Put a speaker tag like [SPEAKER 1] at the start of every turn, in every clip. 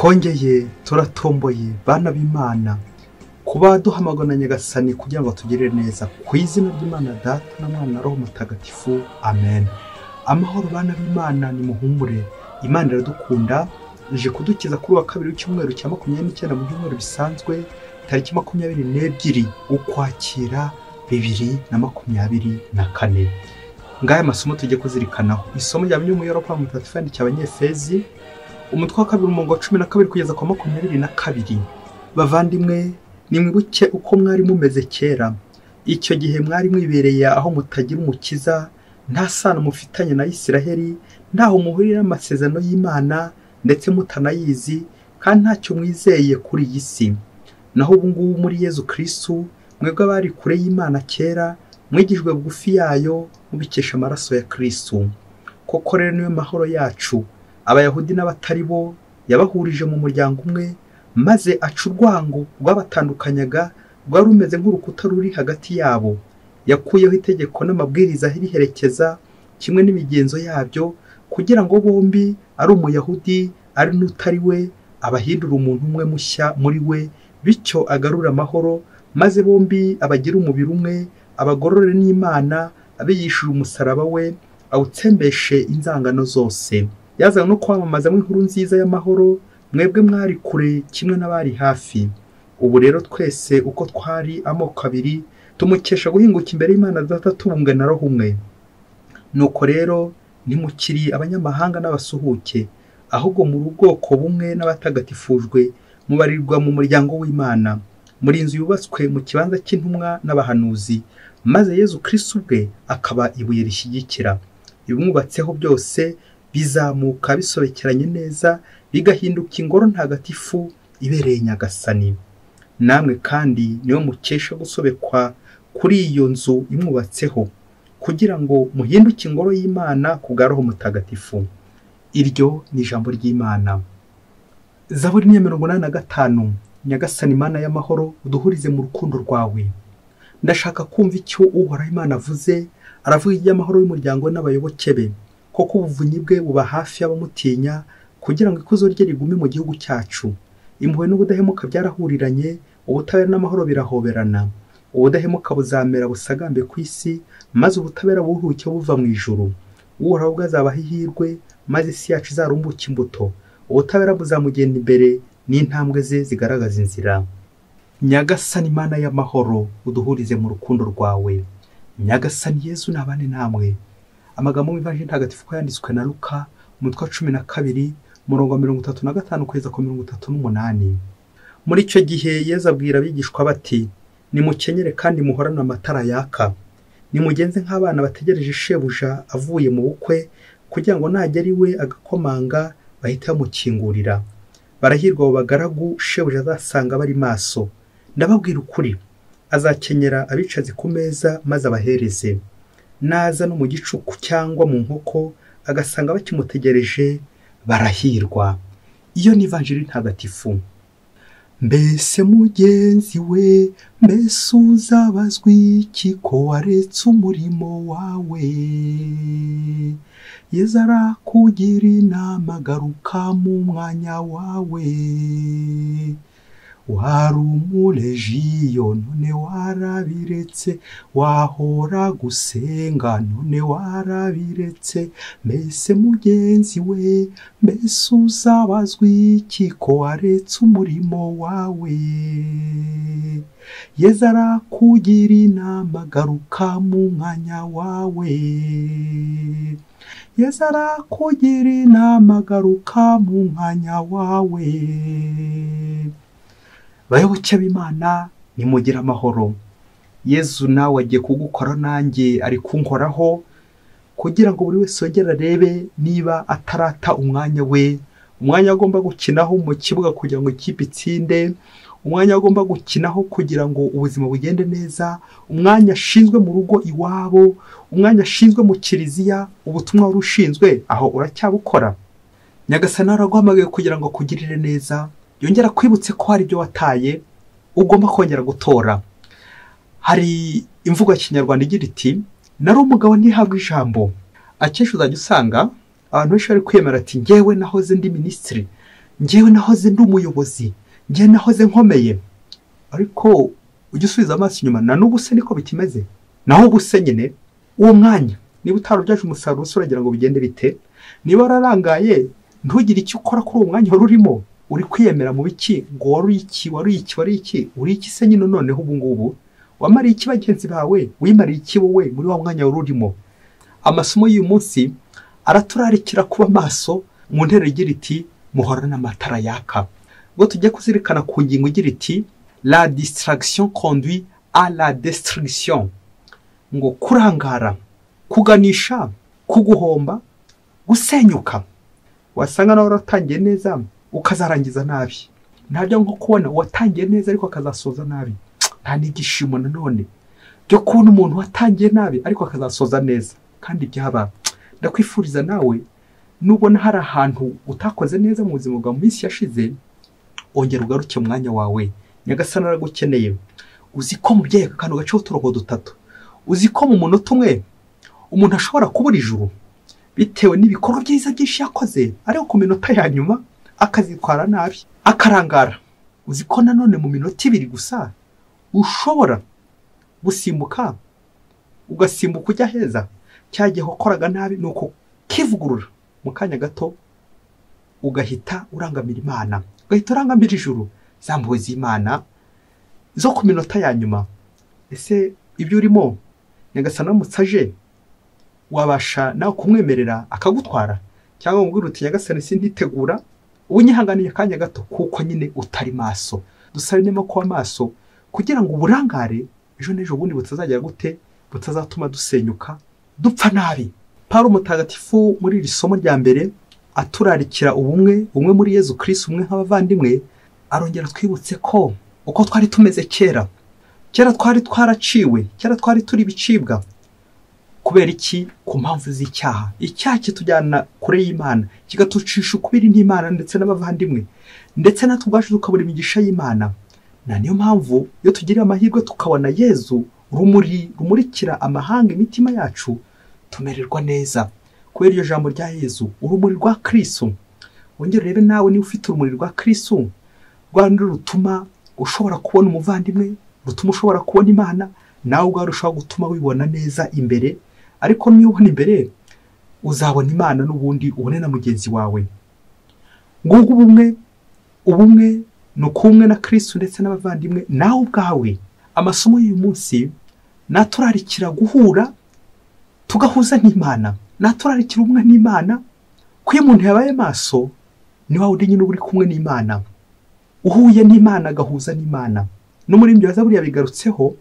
[SPEAKER 1] Twongeye turatomboye bana b'Imana kuba duhamagwa na Nyagasani kugira ngo tugirire neza ku izina ry'Imana Data na Mwana na Roho Mutagatifu, amen. Amahoro bana b'Imana, nimuhumure. Imana iradukunda, ije kudukiza kuri wa kabiri w'icyumweru cya 29 mu byumweru bisanzwe, tariki 22 Ukwakira 2024. Ngaya masomo tujye kuzirikanaho. Isomo rya Myumuyoro Pawulo Mutagatifu yandikiye Abanyefezi, umutwe wa 2 umurongo wa 12 kugeza kwa 22. Bavandimwe, nimwibuke uko mwari mumeze kera. Icyo gihe mwari mwibereye aho mutagira umukiza, nta sano mufitanye na Isiraheli, ntaho muhurira n'amasezerano y'Imana, ndetse mutanayizi, kandi ntacyo mwizeye kuri iyi si. Naho ubu ngubu muri Yezu Kristu, mwebwe abari kure y'Imana kera, mwigijwe bugufi yayo mubikesha amaraso ya Kristu. Koko rero niwe mahoro yacu, Abayahudi n'abatari bo yabahurije mu muryango umwe, maze aca urwango rwabatandukanyaga rwari rumeze nk'urukuta ruri hagati yabo. Yakuyeho itegeko n'amabwiriza riherekeza kimwe n'imigenzo yabyo, kugira ngo bombi, ari Umuyahudi ari n'utari we, abahindura umuntu umwe mushya muri we, bityo agarura amahoro, maze bombi abagira umubiri umwe, abagorore n'Imana, abiyishura umusaraba we, awutsembeshe inzangano zose. Yazanywe no kwamamaza inkuru nziza y'amahoro, mwebwe mwari kure kimwe n'abari hafi. Ubu rero twese uko twari amoko abiri, tumukesha guhinguka imbere y'Imana Data tubumwe na Roho umwe. Nuko rero ntimukiri abanyamahanga n'abasuhuke, ahubwo muri ubwoko bumwe n'abatagatifujwe, mubarirwa mu muryango w'Imana, muri inzu yubatswe mu kibanza cy'intumwa n'abahanuzi, maze Yezu Kristu ubwe akaba ibuye rishyigikira. Ibimwubatseho byose bizamuka bisobekeranye neza, bigahinduka ingoro ntagatifu ibereye Nyagasani. Namwe kandi niwe mukesha gusobekwa kuri iyo nzu imwubatseho, kugira ngo muhinduke ingoro y'Imana ku bwa Roho Mutagatifu. Iryo ni ijambo ry'Imana. Zaburi ni 85. Nyagasani Imana y'amahoro, uduhurize mu rukundo rwawe. Ndashaka kumva icyo Uhoraho Imana avuze. Aravuga iby'amahoro y'umuryango n'abayoboke be, koko ubuvunyi bwe buba hafi y'abamutinya, kugira ngo ikuzo rye rigume mu gihugu cyacu. Impuhwe n'ubudahemuka byarahuriranye, ubutabera n'amahoro birahoberana. Ubudahemuka buzamera busagambe ku isi, maze ubutabera buruhuke buva mu ijuru. Uhoraho ubwe azabaha ihirwe, maze isi yacu izarumbuke imbuto. Ubutabera buzamugenda imbere, n'intambwe ze zigaragaza inzira. Nyagasani Imana y'amahoro, uduhurize mu rukundo rwawe. Nyagasani Yezu nabane namwe. Amagambo mu Ivanjiri Ntagatifu ko yanditswe na Luka, umutwe wa 12, umurongo wa 35 kugeza ku 38. Muri icyo gihe Yezu abwira abigishwa bati: nimukenyere kandi muhorane amatara yaka, nimugenze nk'abana bategereje shebuja avuye mu bukwe, kugira ngo nagera iwe agakomanga bahite bamukingurira. Barahirwa abo bagaragu shebuja azasanga bari maso. Ndababwira ukuri, azakenyera abicaze ku meza maze abahereze. Naza no mu gicuku cyangwa mu nkoko agasanga bakimutegereje, barahirwa. Iyo ni Ivanjiri Ntagatifu. Mbese mugenzi we, mbese uzabazwa iki ko waretse umurimo wawe? Yezu arakugira inama, garuka mu mwanya wawe. Wari umulejiyo none warabiretse, wahora gusenga none warabiretse. Mbese mugenzi we, mbese uzabazwa iki ko waretse umurimo wawe? Yezu arakugira inama, garuka mu mwanya wawe. Yezu arakugira inama, garuka mu mwanya wawe. Bayoboke b'Imana, nimugire amahoro. Yezu nawe agiye kugukora, nanjye ari kunkoraho, kugira ngo buri wese yongere arebe niba atarata umwanya we, umwanya agomba gukinaho mu kibuga kugira ngo ikipe itsinde, umwanya agomba gukinaho kugira ngo ubuzima bugende neza, umwanya ashinzwe mu rugo iwabo, umwanya ashinzwe mu kiliziya, ubutumwa wari ushinzwe aho uracyabukora. Nyagasani araguhamagaye kugira ngo akugirire neza, yongera kwibutse ko hari ibyo wataye ugomba kongera gutora. Hari imvugo ya Kinyarwanda igira iti: nari umugabo ntihabwa ijambo. Akenshi uzajya usanga abantu benshi bari kwiyemera ati: ngewe nahoze ndi minisitiri, Ngewe nahoze ndi umuyobozi, ngewe nahoze nkomeye. Ariko ujya usubiza amaso inyuma, na n'ubu se niko bikimeze? Naho ubu se nyine uwo mwanya niba utarubyaje umusaruro se uragira ngo bigende bite? Niba wararangaye ntugire icyo ukora kuri uwo mwanya wari urimo, uri kwiyemera mu biki ngo wari iki, wari iki, wari iki, uri iki se nyine? Noneho ubu ngubu wamariye iki bagenzi bawe? Wimariye iki wowe muri wa mwanya wari urimo? Amasomo y'uyu munsi araturarikira kuba maso mu nteruro igira iti muhorane amatara yaka. Ubwo tujye kuzirikana ku ngingo igira iti la distraction conduit à la destruction, ngo kurangara, kuganisha, kuguhomba, gusenyuka. Wasanga nawe waratangiye neza ukazarangiza nabi. Ntabyo nko kubona watangiye neza ariko akazasoza nabi. Nta n'ibyishimo nanone byo kubona umuntu watangiye nabi ariko akazasoza neza. Kandi byaba, ndakwifuriza nawe nubona hari ahantu utakoze neza mu buzima bwawe mu minsi yashize, ongera ugaruke mu mwanya wawe. Nyagasani aragukeneye. Uzi ko mubyeyi akantu gace uturongo dutatu, uzi ko mu munota umwe umuntu ashobora kubura ijuru bitewe n'ibikorwa byiza byinshi yakoze, ariko ku minota ya nyuma akazitwara nabi, akarangara. Uzi ko nanone mu minota ibiri gusa ushobora gusimbuka, ugasimbuka ujya heza. Cya gihe wakoraga nabi ni uko kivugurura mu kanya gato ugahita urangamira Imana, ugahita urangamira ijuru. Za mpuhwe z'Imana zo ku minota ya nyuma. Ese ibyo urimo Nyagasani aramutse aje wabasha nawe kumwemerera akagutwara, cyangwa umubwira uti Nyagasani sinditegura, unyihanganiye akanya gato, kuko nyine utari maso. Dusabe inema kuba maso kugira ngo uburangare ejo n'ejo bundi butazagera gute, butazatuma dusenyuka dupfa nabi. Paulo mutagatifu muri iri somo rya mbere aturarikira ubumwe, umwe muri Yezu Kristo, umwe nk'abavandimwe, arongera twibutse ko uko twari tumeze kera, kera twari twaraciwe, kera twari turi ibicibwa. Kubera iki? Ku mpamvu z'icyaha. Icyaha kitujyana kure y'Imana, kigatucisha ukubiri n'Imana ndetse n'abavandimwe, ndetse natwe ubwacu tukabura imigisha y'Imana. Na niyo mpamvu iyo tugiriye amahirwe tukabona Yezu rumuri rumurikira amahanga imitima yacu, tumererwa neza. Kubera iryo jambo rya Yezu, urumuri rwa Kristo. Wongere urebe nawe niba ufite urumuri rwa Kristo, rwa rundi rutuma ushobora kubona umuvandimwe, rutuma ushobora kubona Imana, nawe ubwawe rushobora gutuma wibona neza imbere. Ariko niyo ubona imbere uzabona Imana n'ubundi ubone na mugenzi wawe. Ngubu ubumwe, ubumwe ni ukumwe na Kristo ndetse n'abavandimwe, nawe ubwawe. Amasomo y'uyu munsi naturarikira guhura tugahuza n'Imana, naturarikira umwe n'Imana. Ko iyo umuntu yabaye maso ni wa wundi nyine uri kumwe n'Imana, uhuye n'Imana agahuza n'Imana. N'umuririmbyi wa Zaburi yabigarutseho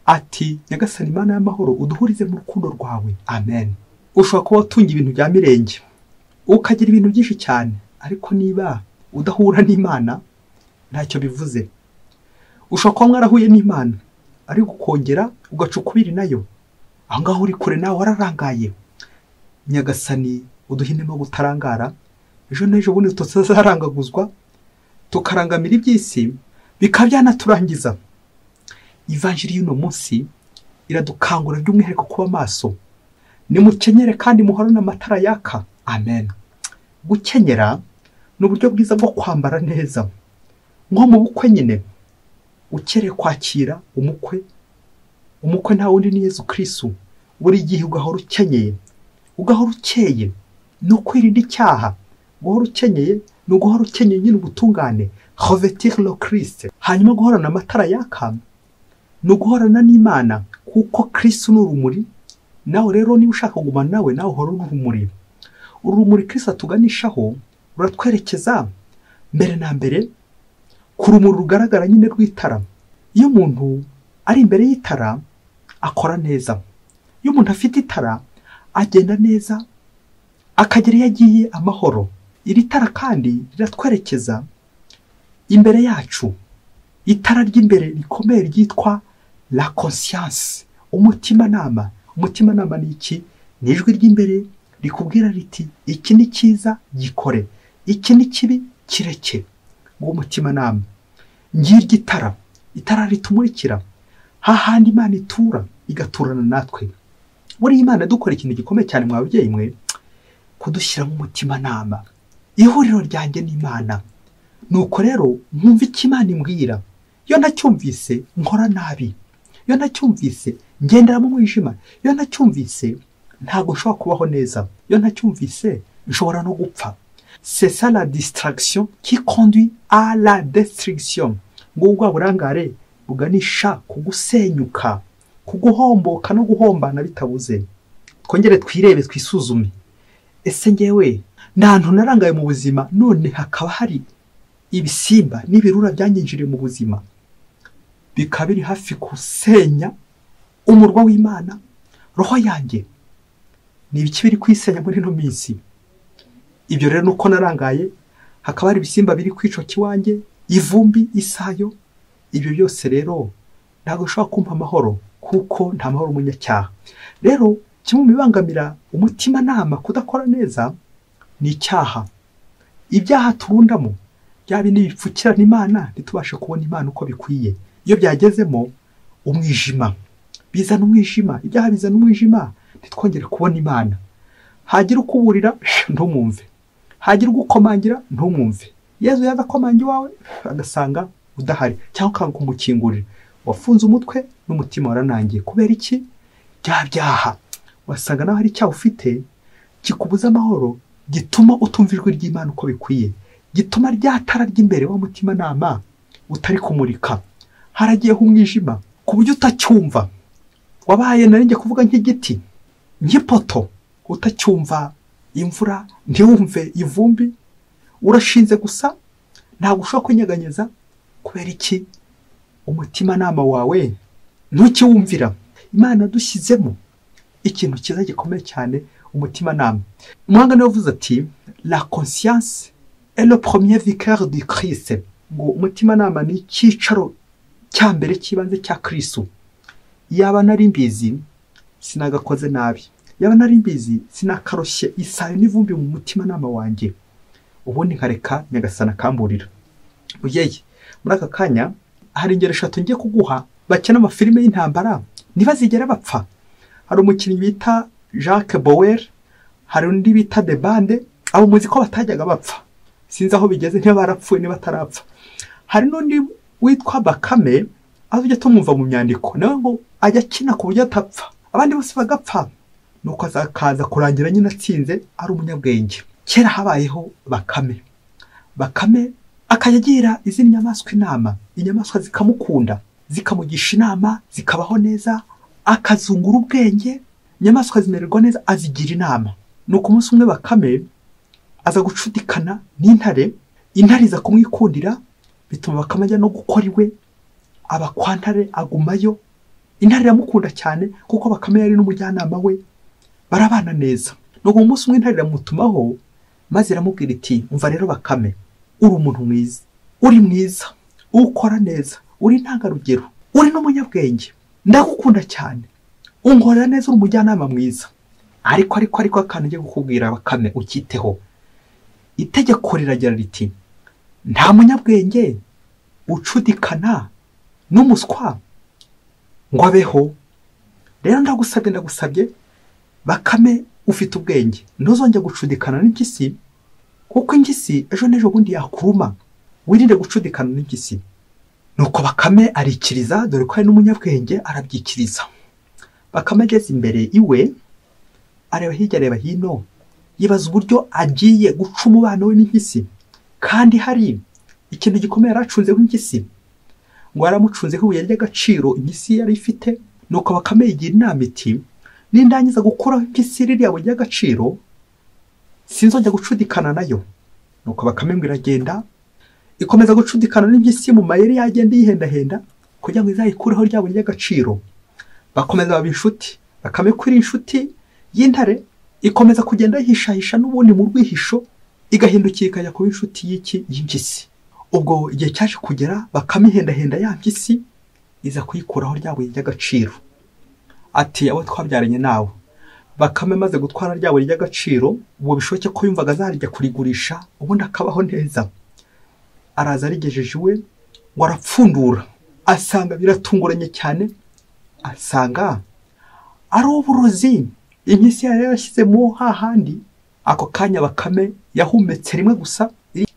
[SPEAKER 1] ati Nyagasani Imana y'amahoro uduhurize mu rukundo rwawe. Amen. Ushobora kuba watunga ibintu bya mirenge, ukagira ibintu byinshi cyane, ariko niba udahura n'Imana ntacyo bivuze. Ushobora kuba mwarahuye n'Imana ariko ukongera ugaca ukubiri nayo, aho ngaho uri kure nawe wararangaye. Nyagasani uduhe inema gutarangara, ejo n'ejo bundi tutazarangaguzwa tukarangamira iby'isi bikaba byanaturangiza. Ivanjiri y'uno munsi iradukangura by'umwihariko kuba maso. Nimukenyere kandi muhorane amatara yaka. Amen. Gukenyera ni uburyo bwiza bwo kwambara neza. Nko mu bukwe nyine, ukereye kwakira umukwe, umukwe nta wundi ni Yezu Kristo. Buri gihe ugahora ukenyeye, ugahora ukeye, ni ukwirinda icyaha. Guhora ukenyeye ni uguhora ukenyeye nyine ubutungane, revêtir le Christ. Hanyuma guhorana amatara yaka ni uguhorana n'Imana, kuko Kristo ni urumuri. Nawe rero niba ushaka kugumana nawe, nawe uhora urumuri. Urumuri Kristo atuganishaho ruratwerekeza mbere na mbere ku rumuri rugaragara nyine rw'itara. Iyo umuntu ari imbere y'itara akora neza. Iyo umuntu afite itara agenda neza, akagera iyo agiye amahoro. Iri tara kandi riratwerekeza imbere yacu, itara ry'imbere rikomeye ryitwa la conscience, umutimanama. Umutimanama ni iki? Ni ijwi ry'imbere rikubwira riti iki ni cyiza gikore, iki ni kibi kireke. Ngo umutimanama ngiryo itara, itara ritumurikira hahandi Imana itura igaturana natwe. Buriya Imana dukora ikintu gikomeye cyane mwa babyeyi mwe, kudushyira mu mutimanama. Ihuriro ryanjye n'Imana, Nuko rero nkumva icyo Imana imbwira. Iyo ntacyumvise nkora nabi, iyo ntacyumvise ngendera mu mwijima, iyo ntacyumvise ntabwo nshobora kubaho neza, iyo ntacyumvise nshobora no gupfa. C'est ça la distraction qui conduit à la destruction. Ngo ubwa burangare buganisha ku gusenyuka, ku guhomboka no guhombana bitabuze. Twongere twirebe, twisuzume. Ese ngewe nta ntu narangaye mu buzima, none hakaba hari ibisimba n'ibirura byanyinjiriye mu buzima, bikaba biri hafi gusenya umurwa w'Imana, roho yanjye? Ni ibiki biri kwisenya muri ino minsi? Ibyo rero nuko narangaye, hakaba hari ibisimba biri kwicoka iwanjye, ivumbi, isayo. Ibyo byose rero ntabwo bishobora kumpa amahoro, kuko nta mahoro umunyacyaha. Rero kimwe mu bibangamira umutimanama kudakora neza ni icyaha. Ibyaha turundamo bya bindi bipfukirana Imana, ntitubashe kubona Imana uko bikwiye. Iyo byagezemo umwijima, bizana umwijima, ibyaha bizana umwijima, ntitwongere kubona Imana. Hagira ukuburira ntumwumve, hagira ugukomangira ntumwumve. Yezu yaza akomanga iwawe agasanga udahari, cyangwa ukanga kumukingurira. Wafunze umutwe n'umutima waranangiye. Kubera iki? Bya byaha. Wasanga nawe hari icyaha ufite kikubuza amahoro, gituma utumva ijwi ry'Imana uko bikwiye, gituma rya tara ry'imbere wa mutimanama utari kumurika. Haragiyeho umwijima ku buryo utacyumva. Wabaye, nari ngiye kuvuga, nk'igiti, nk'ipoto, utacyumva imvura, ntiwumve ivumbi, urashinze gusa, ntabwo ushobora kunyeganyeza. Kubera iki? Umutimanama wawe ntukiwumvira. Imana dushyizemo ikintu cyiza gikomeye cyane, umutimanama. Umuhanga niwe wavuze ati la conscience est le premier vicaire du Christ. Ngo umutimanama ni icyicaro cya mbere cy'ibanze cya Kristo. Yaba nari mbizi sinagakoze nabi, yaba nari mbizi sinakaroshye isayo n'ivumbi mu mutimanama wanjye, ubundi nkareka Nyagasana akamburira. Mubyeyi, muri aka kanya hari ingero eshatu ngiye kuguha bakina amafilime y'intambara ntibazigere bapfa. Hari umukinnyi bita Jacques Bauer, hari undi bita De Bande, abo muzi ko batajyaga bapfa. Sinzi aho bigeze, niba barapfuye niba batarapfa. Hari n'undi witwa Bakame, aho ujya tumwumva mu myandiko, nawe ngo ajya akina ku buryo atapfa, abandi bose bagapfa. Nuko azakaza kurangira nyine atsinze ari umunyabwenge. Kera habayeho Bakame. Bakame akajya agira izindi nyamaswa inama, inyamaswa zikamukunda, zikamugisha inama, zikabaho neza, akazungura ubwenge, inyamaswa zimererwa neza, azigira inama. Nuko umunsi umwe Bakame aza gucudikana n'intare, intare iza kumwikundira, bituma Bakame ajya no gukora iwe, aba kwa ntare agumayo. Intare iramukunda cyane kuko Bakame yari n'umujyanama we, barabana neza. Nuko umunsi umwe intare iramutumaho, maze iramubwira iti umva rero Bakame, uri umuntu mwiza, uri mwiza, ukora neza, uri intangarugero, uri n'umunyabwenge, ndagukunda cyane, unkorera neza, uri umujyanama mwiza. Ariko akantu ngiye kukubwira Bakame ukiteho. Itegeko riragira riti nta munyabwenge ucudikana n'umuswa ngo abeho. Rero ndagusabye Bakame, ufite ubwenge, ntuzongere gucudikana n'impyisi, kuko impyisi ejo n'ejo bundi yakuruma. Wirinde gucudikana n'impyisi. Nuko Bakame arikiriza, dore ko ari n'umunyabwenge, arabyikiriza. Bakame ageze imbere iwe, areba hirya areba hino, yibaza uburyo agiye guca umubano we n'impyisi, kandi hari ikintu gikomeye yaracunzeho impyisi. Ngo yaramucunzeho ibuye ry'agaciro impyisi yari ifite. Nuko Bakame yigira inama iti nindangiza gukuraho impyisi ririya buye ry'agaciro, sinzongera gucudikana nayo. Nuko Bakame ngo iragenda ikomeza gucudikana n'impyisi mu mayeri, yagenda yihendahenda kugira ngo izayikureho rya buye ry'agaciro. Bakomeza baba inshuti. Bakame kuri inshuti y'intare ikomeza kugenda yihishahisha n'ubundi mu rwihisho, igahindukira ikajya kuba inshuti y'iki y'impyisi. Ubwo igihe cyaje kugera, Bakame ihendahenda ya mpyisi, iza kuyikuraho rya buye ry'agaciro. Ati abo twabyaranye nawe. Bakame amaze gutwara rya buye ry'agaciro, ubwo bishoboke ko yumvaga azarijya kurigurisha ubundi akabaho neza. Araza arigejeje iwe, ngo arapfundura, asanga biratunguranye cyane, asanga ari uburozi impyisi yari yarashyizemo hahandi. Ako kanya Bakame yahumetse rimwe gusa,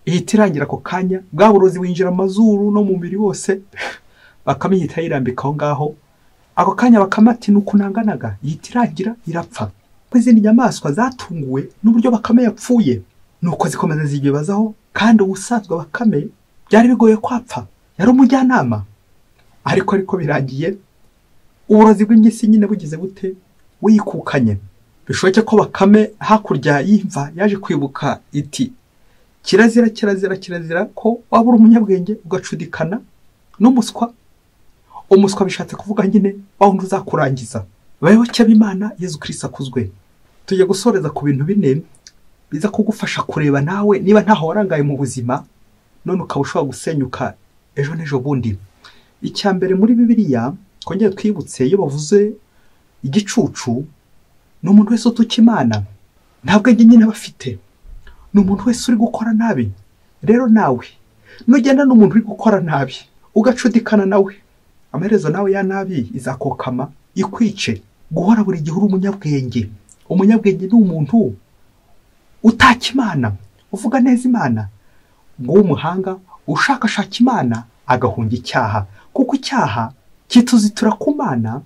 [SPEAKER 1] Ihita irangira ako kanya, bwa burozi winjira amazuru no mu mubiri wose. Bakame ihita yirambika aho ngaho ako kanya. Bakame ati nuko nanganaga, ihita irangira irapfa. Izindi nyamaswa zatunguwe n'uburyo Bakame yapfuye, nuko zikomeza zibibazaho. Kandi ubusanzwe Bakame byari bigoye kwapfa, yari umujyanama, ariko birangiye uburozi bw'impyisi nyine bugize bute, wikukanye. Bishoboke ko Bakame hakurya y'imva yaje kwibuka iti kirazira kirazira kirazira ko waba uri umunyabwenge ugacudikana n'umuswa. Umuswa bishatse kuvuga nyine wa wundi uzakurangiza. Bayoboke b'Imana, Yezu Kristo akuzwe. Tujya gusoreza ku bintu bine biza kugufasha kureba nawe niba ntaho warangaye mu buzima, none ukaba ushobora gusenyuka ejo n'ejo bundi. Icya mbere muri Bibiliya twongere twibutse, iyo bavuze igicucu ni umuntu wese utuka Imana, nta bwenge nyine aba afite, ni umuntu wese uri gukora nabi. Rero nawe nugenda n'umuntu uri gukora nabi ugacudikana nawe, amaherezo nawe ya nabi izakokama ikwice. Guhora buri gihe uri umunyabwenge. Umunyabwenge ni umuntu utaka Imana, uvuga neza Imana, ngo umuhanga ushakashaka Imana agahunga icyaha, kuko icyaha kituzitura ku Mana,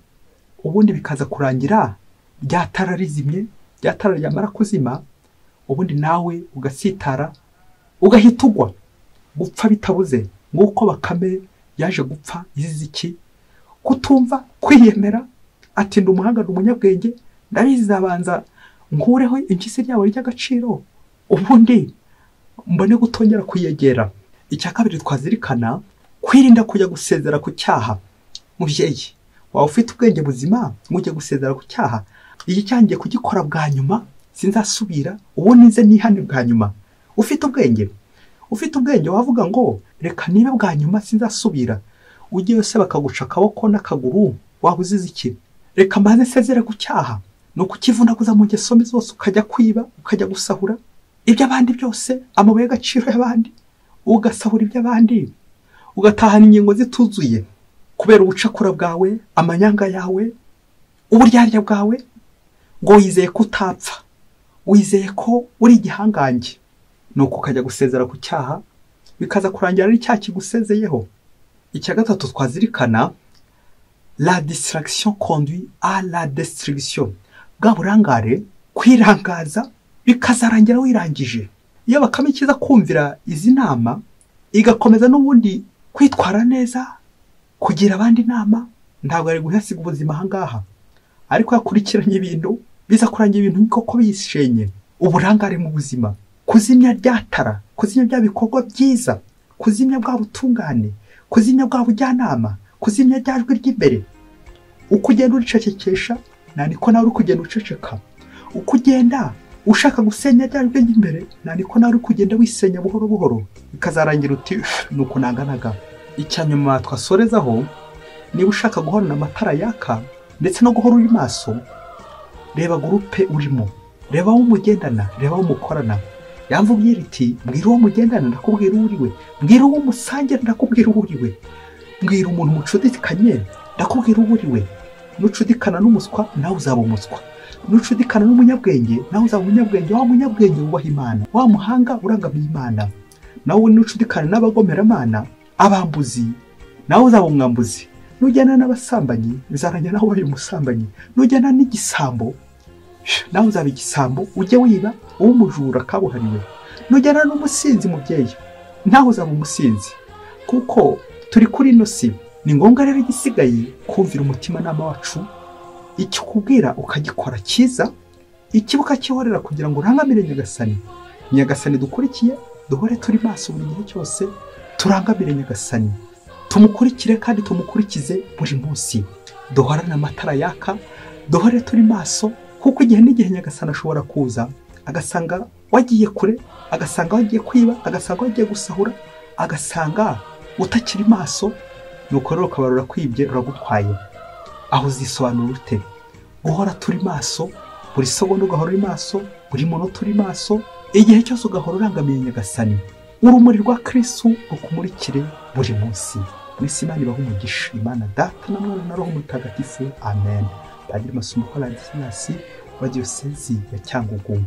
[SPEAKER 1] ubundi bikaza kurangira ryatara rizimye. Ryatara ryamara kuzima, ubundi nawe ugasitara ugahita ugwa, gupfa bitabuze. Nguko Bakame yaje gupfa izize iki? Kutumva, kwiyemera, ati ndi umuhanga, ndi umunyabwenge, ndabizabanza nkureho impyisi ryabo ry'agaciro, ubundi mbone gutongera kuyegera. Icya kabiri twazirikana, kwirinda kujya gusezera ku cyaha. Mubyeyi waba ufite ubwenge buzima ngo ujye gusezera ku cyaha, iki cyangiye kugikora bwa nyuma sinzasubira, ubundi nze nihane bwa nyuma. Ufite ubwenge, ufite ubwenge wavuga ngo reka nibe bwa nyuma sinzasubira. Ujye yose bakaguca akaboko n'akaguru, waba uzize iki? Reka mbanze nsezere ku cyaha. Ni ukukivunaguza mu ngeso mbi zose, ukajya kwiba, ukajya gusahura iby'abandi byose, amabuye y'agaciro y'abandi, ugasahura iby'abandi, ugatahana ingingo zituzuye kubera ubucakura bwawe, amanyanga yawe, uburyarya bwawe, ngo wizeye ko utapfa, wizeye ko uri igihangange. Nuko ukajya gusezera ku cyaha, bikaza kurangira ari icyaha kigusezeyeho. Icya gatatu twazirikana, la distraction conduit à la destruction. Bwa burangare, kwirangaza, bikazarangira wirangije. Iyo Bakame ikiza kumvira izi nama, igakomeza n'ubundi kwitwara neza, kugira abandi inama, ntabwo ari guhasiga ubuzima aha ngaha. Ariko yakurikiranye ibintu, biza kurangira ibintu koko bishenye. Uburangare mu buzima, kuzimya ryatara, kuzimya bya bikorwa byiza, kuzimya bwa butungane, kuzimya bwa bujyanama, kuzimya rya jwi ry'imbere. Uko ugenda uricecekesha, niko nawe uri kugenda uceceka. Uko ugenda ushaka gusenya rya jwi ry'imbere, niko nawe uri kugenda wisenya buhoro buhoro, bikazarangira uti nuko nanganaga. Icya nyuma twasorezaho, niba ushaka guhorana amatara yaka ndetse no guhora uri maso, reba gurupe urimo, reba uwo mugendana, reba uwo mukorana. Yamvubwira iti mbwira uwo mugendana ndakubwira uwo uriwe, mbwira uwo musangira ndakubwira uwo uriwe, mbwira umuntu mucudikanye ndakubwira uwo uriwe. Nucudikana n'umuswa nawe uzaba umuswa, nucudikana n'umunyabwenge nawe uzaba umunyabwenge, wa munyabwenge wubaha Imana, wa muhanga urangamiye Imana. Nawe nucudikana n'abagomeramana, abambuzi, nawe uzaba umwambuzi. Nujyana n'abasambanyi bizarangira nawe ubaye umusambanyi. Nujyana n'igisambo nawe uzaba igisambo, ujye wiba uw'umujura kabuhariwe. Nujyana n'umusinzi mubyeyi nawe uzaba umusinzi, kuko turi kuri ino si. Ni ngombwa rero igisigaye kumvira umutimanama wacu, icyo ukubwira ukagikora cyiza, ikibuka cyihorera kugira ngo urangamire Nyagasani. Nyagasani dukurikiye, duhore turi maso buri gihe cyose, turangamire Nyagasani, tumukurikire kandi tumukurikize buri munsi. Duhorane amatara yaka, duhore turi maso, kuko igihe n'igihe Nyagasani ashobora kuza agasanga wagiye kure, agasanga wagiye kwiba, agasanga wagiye gusahura, agasanga utakiri maso. Nuko rero ukaba rurakwibye, ruragutwaye. Aho uzisobanura ute? Guhora turi maso, buri segonda ugahora uri maso, buri munota uri maso, igihe cyose ugahora urangamiye Nyagasani. Urumuri rwa Kristo rukumurikire buri munsi. Mwese Imana ibahe umugisha. Imana Data na Mwana na Roho Mutagatifu. Amen. Padiri Masumbuko Ladislas wa Diyosezi ya Cyangugu.